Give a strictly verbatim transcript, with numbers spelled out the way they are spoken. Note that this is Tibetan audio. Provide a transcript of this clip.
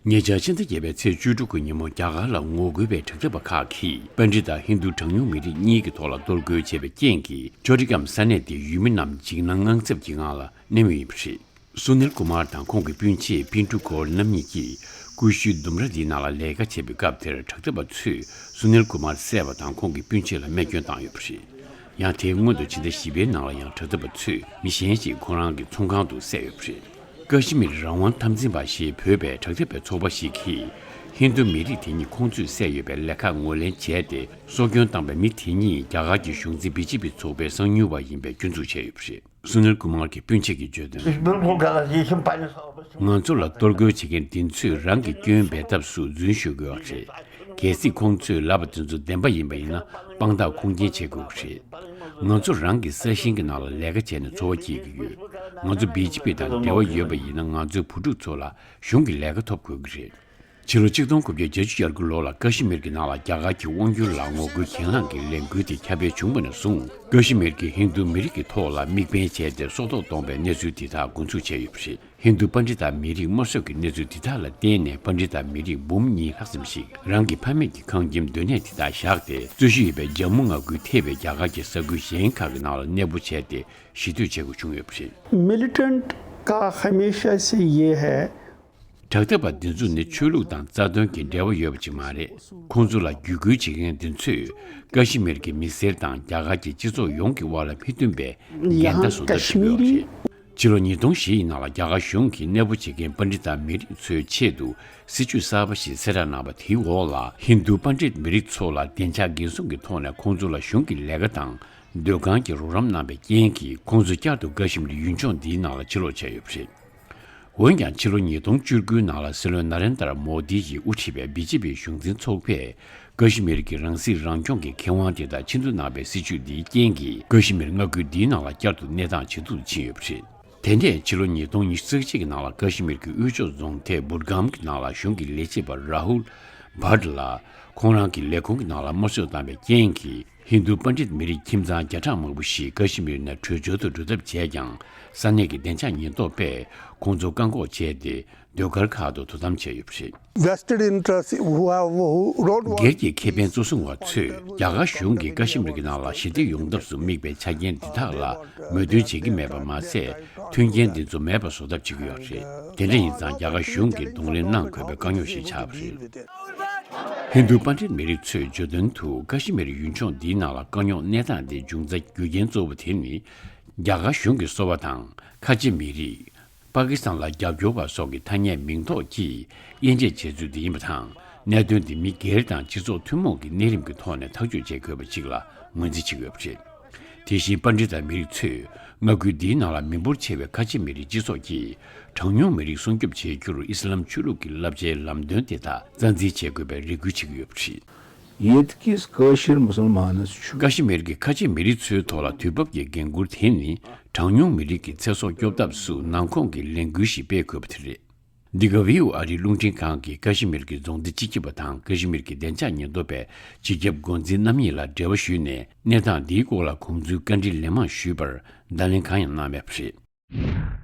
ཉེ་ཆར་ཕྱི་ཟླ་བརྒྱད་པའི་ཚེས་བཅུ་དྲུག་གི་ཉིན་མོ། རྒྱ་གར་ལ་ངོ་རྒོལ་བའི་དྲག་འཐབ་པ་ཁག་གིས་པཎྜི་ཏ་ཧིན་རྡུ་གྲངས་ཉུང་མི་རིགས་གཉིས་ཀྱི་ཐོག་ལ་གཏོར་རྒོལ་བྱས་པའི་རྐྱེན་གྱིས། ཅོ་ཊི་གམ་ས་གནས་དེའི་ཡུལ་མི་རྣམས་འཇིགས་སྣང་དངངས་འཚབ་ཀྱི་ངང་ལ་གནས་མུས་ཡིན་པ་རེད། སུ་ནིལ་ཀུ་མར་དང་ཁོང་གི་སྤུན་མཆེད་པིན་ཀྲུ་ཀོར་རྣམ་གཉིས་ཀྱིས་ཀུ་ཤུའི་ལྡུམ་ར་འདིའི་ནང་ལ་ལས་ཀ་བྱེད་པའི་སྐབས་དེར། དྲག་འཐབ་པ་ཚོས་སུ་ནིལ་ཀུ་མར་བསད་པ་དང་ཁོང་གི་སྤུན་མཆེད་ལ་རྨས་སྐྱོན་བཏང་ཡོད་པ་རེད། ཡང་དེའི་སྔོན་དུ་ཕྱི་ཟླ་བཞི་པའི་ནང་ལ་ཡང་དྲག་འཐབ་པ་ཚོས་མི་གཞན་ཞིག་ཁོ་རང་གི་ཚོང་ཁང་དུ་བསད་ཡོད་པ་རེད། ཀ་ཤི་མིར་རང་དབང་འཐབ་འཛིང་པ་ཞེས་འབོད་པའི་དྲག་འཐབ་པའི་ཚོགས་པ་ཞིག་གིས་ཧིན་རྡུ་མི་རིགས་དེ་ཉིད་ཁོང་ཚོས་བསད་ཡོད་པའི་ལས་ཁག་ངོས་ལེན་བྱས་ཏེ། སྲོག་སྐྱོན་བཏང་པའི་མི་དེ་ཉིད་རྒྱ་གར་གྱི་གཞུང་འཛིན་བི་ཇེ་པི་ཚོགས་པའི་གསང་ཉུལ་བ་ཡིན་པའི་སྐྱོན་འཛུགས་བྱས་ཡོད་པ་རེད། སུ་ནིལ་ཀུ་མར་གྱི་སྤུན་མཆེད་ཀྱིས་བརྗོད་དོན། बिल्कुल गलत है, ये हम पहले से ང་ཚོ་ལ་གཏོར་རྒོལ་བྱེད་མཁན་འདི་ཚོས་རང་གི་སྐྱོན་འབེལ་ཐབས་སུ་རྫུན་ཤོད་དགོས་པ་རེད། གལ་སྲིད་ཁོང་ཚོས་ལབ་པ་དེ་ཚོ་བདེན་པ་ཡིན་པ་ཡིན་ན། དཔང་རྟགས་ཁུངས་སྐྱེལ་བྱེད་དགོས་ཀྱི་རེད། ང་ཚོ་རང་གི་ས་ཞིང་གི་ནང་ལ་ལས་ཀ་བྱས་ནས་འཚོ་བ་སྐྱེལ་གྱི་ཡོད། ང་ཚོ་བི་ཇེ་པི་དང་འབྲེལ་བ་ཡོད་པ་ཡིན་ན། ང་ཚོའི་བུ་ཕྲུག་ཚོ་ལ་གཞུང་གི་ལས་ཀ་ཐོབ་དགོས་ཀྱི་རེད། ཕྱི་ལོ་ཆིག་སྟོང་དགུ་བརྒྱ་བརྒྱད་ཅུ་གྱ་དགུ་ལོ་ལ་ཀ་ཤི་མིར་གྱི་ནང་ལ་རྒྱ་གར་གྱི་དབང་སྒྱུར་ལ་ངོ་རྒོལ་གྱེན་ལངས་ཀྱི་ལས་འགུལ་དེ་ཁྱབ་སྤེལ་བྱུང་བ་ནས་བཟུང་། ཀ་ཤི་མིར་གྱི་ཧིན་རྡུ་མི་རིགས་ཀྱི་ཐོག་ལ་དམིགས་འབེན་བྱས་ཏེ་སྲོག་ཐོག་གཏོང་པའི་གནས་ཚུལ་དེ་དག་འགོ་འཛུགས་བྱས་ཡོད་པ་རེད། ཧིན་རྡུ་པཎྜི་ཏ་མི་རིགས་དམར་གསོད་ཀྱི་གནས་ཚུལ་དེ་དག་ལ་བརྟེན་ནས། པཎྜི་ཏ་མི་རིགས་འབུམ་གཉིས་ལྷག་ཙམ་ཞིག་རང་གི་ཕ་མེས་ཀྱི་ཁང་ཁྱིམ་སྡོད་གནས་དེ་དག་བཞག་སྟེ། རྩོད་གཞི་ཡོད་པའི་ཇམ་མུ་མངའ་ཁུལ་ཐེ་བའི་རྒྱ་གར་གྱི་ས་ཁུལ་གཞན་ཁག་གི་ནང་ལ་གནས་སྤོ་བྱས་ཏེ་ཞི་གཏོད་བྱེད་དགོས་བྱུང་ཡོད་པ་རེད། मिलिटेंट का हमेशा से ये है དྲག་འཐབ་པ་འདི་ཚོ་ནི་ཆོས་ལུགས་དང་རྩ་དོན་གྱི་འབྲེལ་བ་ཡོད་པ་ཅིག་མ་རེད། ཁོང་ཚོ་ལ་བརྒྱུད་སྐུལ་བྱེད་མཁན་འདི་ཚོས་ཀ་ཤི་མིར་གྱི་མི་སེར་དང་རྒྱ་གར་གྱི་སྤྱི་ཚོགས་ཡོངས་ཀྱི་དབར་ལ་མི་མཐུན་པའི་འགལ་ཟླ་བཟོ་ཐབས་བྱེད་ཀྱི་ཡོད་པ་རེད། ཕྱི་ལོ་ཉིས་སྟོང་བཞི་ཡི་ནང་ལ་རྒྱ་གར་གཞུང་གིས་གནས་སྤོ་བྱེད་མཁན་པཎྜི་ཏ་མི་རིགས་ཚོའི་ཆེད་དུ་སྲིད་ཇུས་གསར་པ་ཞིག་གསལ་བསྒྲགས་གནང་བ་དེའི་འོག་ལ། ཧིན་རྡུ་པཎྜི་ཏ་མི་རིགས་ཚོ་ལ་བདེ་འཇགས་འགན་སྲུང་གི་ཐོག་ནས་ཁོང་ཚོ་ལ་གཞུང་གི་ལས་ཀ་དང་སྡོད་ཁང་གི་རོགས་རམ་གནང་བའི་རྐྱེན་གྱིས། ཁོང་ཚོ་བསྐྱར་དུ་ཀ་ཤི་མིར་ཡུལ་ལྗོངས་འདིའི་ནང་ལ་ཕྱིར་ལོག་བྱས་ཡོད་པ་རེད། འོན་ཀྱང་། ཕྱི་ལོ་ཉིས་སྟོང་བཅུ་དགུའི་ནང་ལ་སྲིད་བློན་ན་རེན་དར་མོ་དི་ཡིས་དབུ་ཁྲིད་པའི་བི་ཇེ་པི་གཞུང་འཛིན་ཚོགས་པས་ཀ་ཤི་མིར་གྱི་རང་སྲིད་རང་སྐྱོང་གི་ཁེ་དབང་དེ་དག་ཕྱིར་བསྡུ་གནང་བའི་སྲིད་ཇུས་འདིའི་རྐྱེན་གྱིས། ཀ་ཤི་མིར་མངའ་ཁུལ་འདིའི་ནང་ལ་བསྐྱར་དུ་གནས་སྟངས་ཇེ་སྡུག་ཏུ་ཕྱིན་ཡོད་པ་རེད། དེ་ནས་ཕྱི་ལོ་ཉིས་སྟོང་ཉི་ཤུ་རྩ་གཅིག་གི་ནང་ལ་ཀ་ཤི་མིར་གྱི་དབུས་ཕྱོགས་རྫོང་ཐེ་སྦུད་གམ་གྱི་ནང་ལ་གཞུང་གི་ལས་བྱེད་པ་ར་ཧུལ་བྷཊ་ལ་ཁོང་རང་གི་ལས་ཁུངས་ཀྱི་ནང་ལ་དམར་གསོད་བཏང་བའི་རྐྱེན་གྱིས། ཧིན་རྡུ་པཎྜི་ཏ་མི་རིགས་ཁྱིམ་ཚང་བརྒྱ་ཕྲག་མང་པོ་ཞིག་ཀ་ཤི་མིར་ནས་བྲོས་བྱོལ་དུ་འགྲོ་ཐབས་བྱས་ཀྱང་། ས་གནས་ཀྱི་བདེ་འཇགས་ཉེན་རྟོག་པས་ཁོང་ཚོ་བཀག་འགོག་བྱས་ཏེ། ཟློས་གར་ཁག་ཏུ་དོ་དམ་བྱས་ཡོད་པ་རེད། Vested interest who have, who don't want སྒེར་གྱི་ཁེ་ཕན་གཙོ་བཟུང་བ་ཚོས་རྒྱ་གར་གཞུང་གིས་ཀ་ཤི་མིར་གྱི་ནང་ལ་ཞི་བདེ་ཡོང་ཐབས་སུ་དམིགས་པའི་ཆ་རྐྱེན་འདི་དག་ལ་མོས་མཐུན་བྱེད་ཀྱི་མེད་པ་མ་ཟད། མཐུན་རྐྱེན་འདི་ཚོ་མེད་པ་བཟོ་ཐབས་བྱེད་ཀྱི་ཡོད་པ་རེད། དེ་འདྲ་ཡིན་ཙང་། རྒྱ་གར་གཞུང་གིས་གདོང་ལེན་གནང་དགོས་པའི་དཀའ་རྙོག་ཞིག་ཆགས་པ་རེད། ཧིན་རྡུ་པཎྜི་ཏ་མི་རིགས་ཚོས་བརྗོད་དོན་དུ། ཀ་ཤི་མིར་ཡུལ་ལྗོངས་འདིའི་ནང་ལ་དཀའ་རྙོག་གནས་སྟངས་འདི་འབྱུང་རྩ་རྒྱུ་རྐྱེན་གཙོ་བོ་དེ་ནི། རྒྱ་གར་གཞུང་གི་སོ་པ་དང་། ཁ་ཆེ་མི་རིགས། པ་ཀི་སི་ཐན་ལ་རྒྱབ་སྐྱོར་བ་སོགས་ཀྱི་ཐ་སྙད་མིང་འདོགས་ཀྱིས་དབྱེ་འབྱེད་བྱས་ཚུལ་འདི་ཡིན་པ་དང་། གནད་དོན་འདི་མི་སྒེར་དང་སྤྱི་ཚོགས་ཐུན་མོང་གི་གནས་རིམ་གྱི་ཐོག་ནས་ཐག་གཅོད་བྱེད་དགོས་པ་ཅིག་ལ་ངོས་འཛིན་བྱེད་ཀྱི་ཡོད་པ་རེད། དེ་བཞིན་པཎྜི་ཏ་མི་རིགས་ཚོས་མངའ་ཁུལ་འདིའི་ནང་ལ་མི་འབོར་ཆེ་བའི་ཁ་ཆེ་མི་རིགས་སྤྱི་ཚོགས་ཀྱིས་གྲངས་ཉུང་མི་རིགས་སྲུང་སྐྱོབ་བྱེད་རྒྱུར་ཨི་སི་ལམ་ཆོས་ལུགས་ཀྱི་བསླབ་བྱའི་ལམ་སྟོན་དེ་དག་རྩ་འཛིན་བྱེད་དགོས་པའི་རེ་སྐུལ་བྱེད་ཀྱི་ཡོད་པ་རེད། ཡེད་ཀྱིས་ཀ་ཤི་མུ་སུལ་མཱན་ཚོ། ཀ་ཤི་མིར་གྱི་ཁ་ཆེ་མི་རིགས་ཚོའི་ཐོག་ལ་དུས་བབ་ཀྱི་འགན་འཁུར་དེ་ནི། གྲངས་ཉུང་མི་རིགས་ཀྱི་ཚེ་སྲོག་སྐྱོབ་ཐབས་སུ་ནང་ཁོངས་ཀྱི་ལས་འགུལ་ཞིག་སྤེལ་དགོས་པ་དེ་རེད། འདི་ག་བྷི་ཨོ་ཨ་རིའི་རླུང་འཕྲིན་ཁང་གིས་ཀ་ཤི་མིར་གྱི་རྫོང་སྡེ་སྤྱི་ཁྱབ་པ་དང་ཀ་ཤི་མིར་གྱི་བདེ་འཇགས་ཉེན་རྟོག་པའི་སྤྱི་ཁྱབ་འགོ་འཛིན་རྣམ་གཉིས་ལ་འབྲེལ་བ་ཞུས་ནས། གནས་སྟངས་འདིའི་སྐོར་ལ་ཁོང་ཚོའི་བཀའ་འདྲི་ལན་མང་ཞུས་པར། བརྡ་ལན་གང་ཡང་གནང་མེད་པ་རེད།